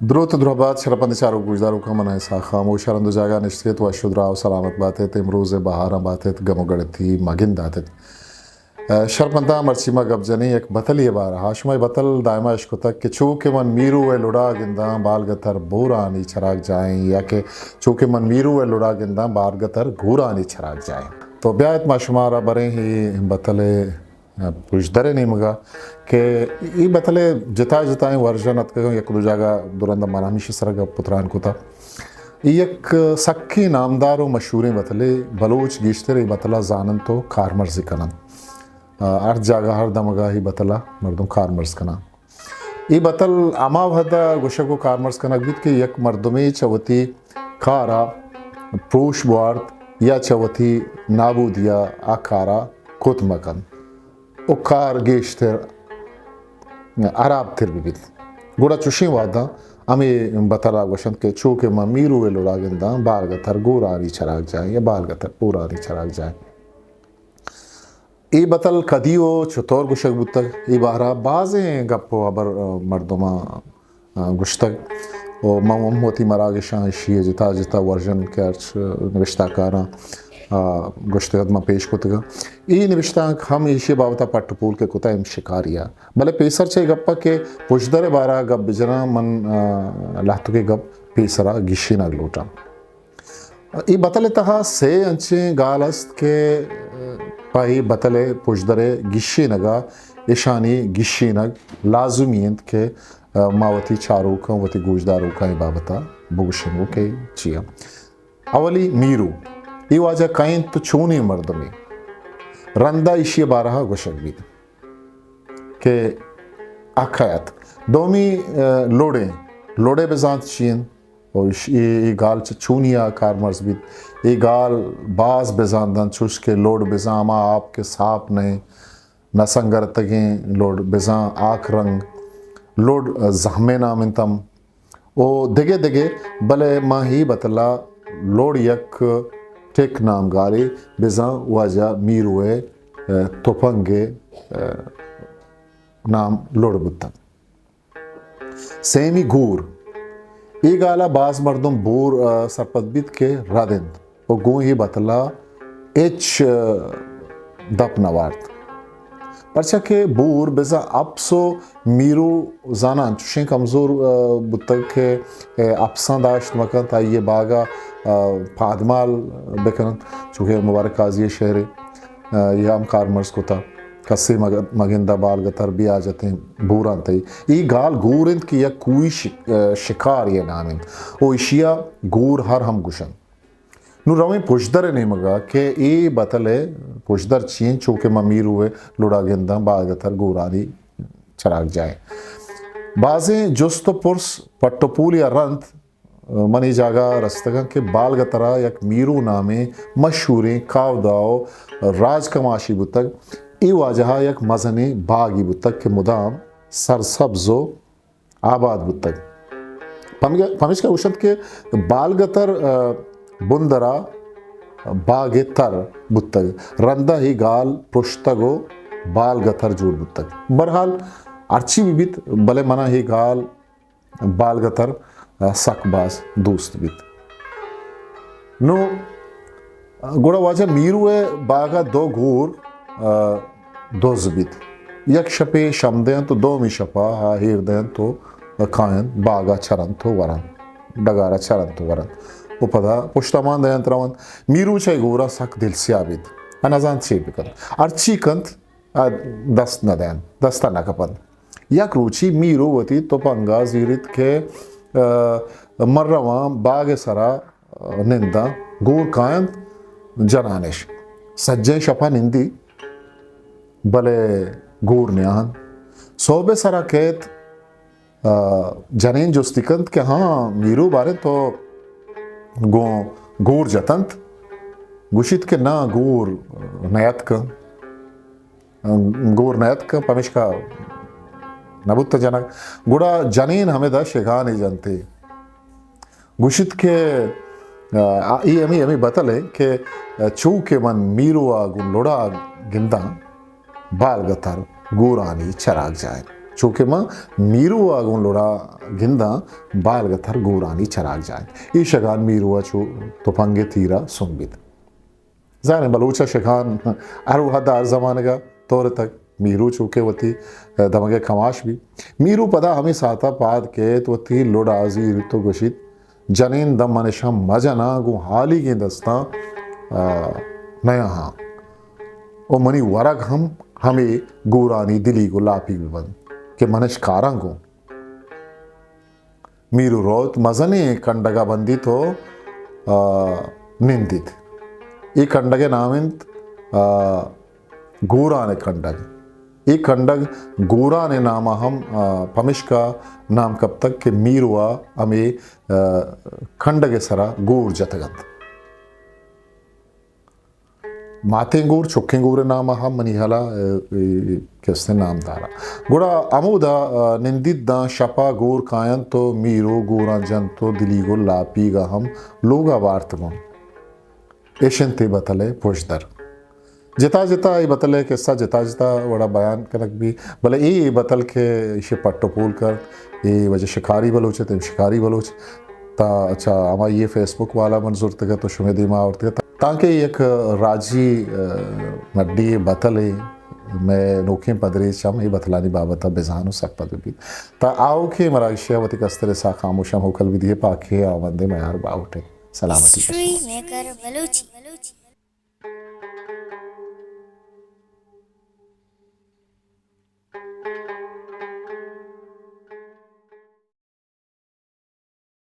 دروت ءُ درہبات شرپندیں چاروک گوشداروکاں، من اسحاق خاموش، ہر ہند ءُ جاگہ نشتگ ات، وش ءُ دراہ ءُ سلامت بات ات، امروز ءِ بہاراں بات ات، گم ءُ گڑتی مہ گندات ات۔ ء، شرپنداں مرچی ما گپ جنیں یک بتلے ءِ بارہ ءَ۔ شما اے بتل دائما اشکتگ کہ چو کہ من میرو ءِ لڑا گنداں، بالگتر بورانی چراگ جاہیں، یا کہ چو کہ من میرو ءِ لڑا گنداں، بالگتر گورانی چراگ جاہیں۔ تو بیایت ما شمارا بریں اے بتل ءِ پژدر ءِ نیمگا کہ اے بتل ءِ جتا جتائیں ورژن اتکگ، یک دو جاگہ درند من ہمیشی سرا گپ ءُ تران کتا۔ اے یک سکیں نامدار ءُ مشہوریں بتلے، بلوچ گیشتر اے بتلا زاننت ءُ کارمرز کننت۔ آ، ہر جاگہ ہر دمگا اے بتلا مردم کارمرز کناں۔ اے بتل ہما وہدا گوشگ ءُ کارمرز کنگ بیت کہ یک مردمے چہ وتی کارا پروش بوارت یا چہ وتی نابودیا آ کارا کت مہ کنت ءُ کار گیشتر ہراب تر بہ بیت۔ گڑا چوشیں وہداں ہمے بتلا گوشنت کہ چو کہ من میرو ءِ لڑا گنداں، بالگتر گورانی چراگ جاہیں یا بالگتر گورانی چراگ جاہیں۔ اے بتل کدی ءُ چتور گوشگ بوتگ، اے بارہ ءَ بازیں گپ ءُ ہبر، آ، مردماں، آ، گوشتگ ءُ من ہم وتی مراگشاں ایشی ءِ جتا جتا ورژن کہ ہرچ نبشتہ کاراں، آ، گوشتگ ات، من پیش کتگ۔ اے نبشتانک ہم ایشی ءِ بابت ءَ پٹ ءُ پول کہ کتہ ایم شکاری ءَ۔ بلے پیسر چہ اے گپ ءَ کہ پژدر ءِ بارہ ءَ گپ بجناں، من، آ، لہتکے گپ پیسرا گیشینگ لوٹاں۔ اے بتل ءِ تہا سے انچیں گال است کہ پہ اے بتل ءِ پژدر ءِ گیشینگ ءَ اشانی گیشینگ لازمی انت کہ ما وتی چاروکاں، وتی گوشداروکاں اے بابت ءَ بگوشیں کہ چی انت۔ اولی میرو، اے واجہ کئے انت ءُ چونیں مردمے؟ رندا ایشی ءِ بارہ ءَ گوشگ بیت کہ آ کئے ات۔ دومی، آ، لوڑیں، لوڑے بزانت چی انت؟ ءُ ایش-، اے، اے گال چہ چونیا کارمرز بیت؟ اے گال باز بزاں دنت، چوش کہ لوڑ بزاں ہما آپ کہ ساپ نہ انت، نہ سنگرتگیں لوڑ، بزاں آک رنگ لوڑ، زہمے نام انت ہم۔ ءُ دگہ دگہ، بلے ما اے بتلا لوڑ یک ٹک نام گالے بزاں واجہ میرو ءِ، ءَ، تپنگ ءِ، ءَ، نام لوڑ بوتگ۔ سیمی گور۔ اے گالا باز مردم بور، آ، سرپد بیت کہ رد انت ءُ گوں اے بتلا ہچ، آ، دپ نہ وارت۔ پرچا کہ بور بزاں اپس ءُ میرو زاناں چوشیں کمزور، آ، بوتگ کہ، آ، اپساں داشت مہ کنت، آئی ءِ باگ ءَ، آ، پادمال بہ کننت، چونکہ مبارک قاضی ءِ شعرے۔ آ، اے ہم کارمرز کتہ، کسے مگ-، مگندہ بالگتر بے حاجتیں بوراں تئی۔ اے گال گور انت کہ یک کوہی ش-، آ، شکار ءِ نام انت ءُ ایشی ءَ گور ہر ہم گوشنت۔ نوں رویں پژدر ءِ نیمگ ءَ کہ اے بتل ءِ پژدر چی انت، چو کہ من میرو ءِ لڑا گنداں، بالگتر گورانی چراگ جاہیں۔ بازیں جست ءُ پرس، پٹ ءُ پول یا رند من اے جاگہ ءَ رستگاں کہ بالگتر ءَ یک میرو نامیں مشہوریں کاودا ءُ راجکماشے بوتگ۔ اے واجہ ءَ یک مزنیں باگے بوتگ کہ مدام سرسبز ءُ آباد بوتگ۔ پمگ-، پمیشکا گوشنت کہ بالگتر، آ، بندر ءَ باگ ءِ تر بوتگ۔ رندا اے گال پرشتگ ءُ بالگتر جوڑ بوتگ۔ بہرحال، ہرچی بہ بیت، بلے منا اے گال بالگتر، آ، سک باز دوست بیت۔ نوں، آ، گڑا واجہ میرو ءِ باگ ءَ دو گور، آ، دز بیت۔ یک شپے شم دینت ءُ دومی شپ ءَ آ ایر دینت ءُ کاینت، باگ ءَ چرنت ءُ ورنت، ڈگار ءَ چرنت ءُ ورنت ءُ پدا پشت ءَ مان دینت رونت۔ میرو چہ اے گوراں سک دلسیاہ بیت، آ نزانت چے بکنت۔ ہرچی کنت، آ دست نہ دینت، دست ءَ نہ کپنت۔ یک روچے میرو وتی تپنگ ءَ زیریت کہ، آ، من رواں باگ ءِ سرا، آ، ننداں، گور کاینت جنانش۔ سجہیں شپ ءَ نندی، بلے گور نیاہنت۔ سہب ءِ سرا کیت، آ، جنین جستی کنت کہ ہاں، میرو باریں تو گوں گور جتنت؟ گوشیت کہ نا، گور نیاتکن۔ گور نیاتکن، پمیشکا نبوت جنگ۔ گڑا جنین ہمدا شگانے جنتے۔ گوشیت کہ، آ، اے ہمے، ہمے بتل انت کہ چو کہ من میرو ءَ گوں لڑا گنداں، بالگتر گورانی چراگ جاہیں۔ چوکہ من میرو ءَ گوں لڑا گنداں، بالگ ءَ تر گورانی چراگ جاہ انت۔ اے شگان میرو ءَ چو تپنگ ءِ تیر ءَ سم بیت۔ ظاہر انت بلوچ ءَ شگان ہر وہد ءَ ہر زمانگ ءَ تورتگ۔ میرو چوکہ وتی دمگ ءِ کماش بیت۔ میرو پدا ہمے ساعت ءَ پاد کیت، وتی لڑ ءَ زیرت ءُ گوشیت، جنین دم من اشاں مجناں، گوں ہالیگیں دستاں، آ، نیاہاں۔ ءُ منی ورگ ہم ہمے گورانی دلیگ ءُ لاپیگ بہ بنت کہ من اش کاراں گوں۔ میرو روت، مزنیں کنڈگ ءَ بندیت ءُ، آ، نندیت۔ اے کنڈگ ءِ نام انت، آ، گوران ءِ کنڈگ۔ اے کنڈگ گوران ءِ نام ءَ ہم، آ، پمشکا نام کپتگ کہ میرو ءَ ہمے، آ، کنڈگ ءِ سرا گور جتگ انت۔ ماتیں گور، چکیں گور ءِ نام ءَ ہم منی ہیال ءَ، اے، اے، کہ استیں نام دار ءَ۔ گڑا ہمودا، آ، نندیت داں شپ ءَ گور کاینت ءُ میرو گوراں جنت ءُ دلیگ ءُ لاپیگ ءَ ہم لوگ ءَ بارت گوں۔ اش انت اے بتل ءِ پژدر۔ جتا جتا اے بتل ءِ قصہ جتا جتا وڑا بیان کنگ بی، بلے اے بتل کہ ایشی پٹ ءُ پول کر، اے واجہ شکاری بلوچ ات، ایم شکاری بلوچ۔ تا اچھا ہمائی فیس بک والا من زرتگ ات ءُ شمے دیما آورتگ ات۔ تانکہ یک راجی، آ، مڈی بتلے مئے نوکیں پدریچ ہم اے بتلانی بابت ءَ بزان ءُ سرپد بیت۔ تا آؤکیں مراگشے ءَ وتی کستر ءِ ساہ خاموشاں موکل بدیے، پاکیں آوندیں میار باہوٹ ءِ سلامتی۔ History maker Balochi.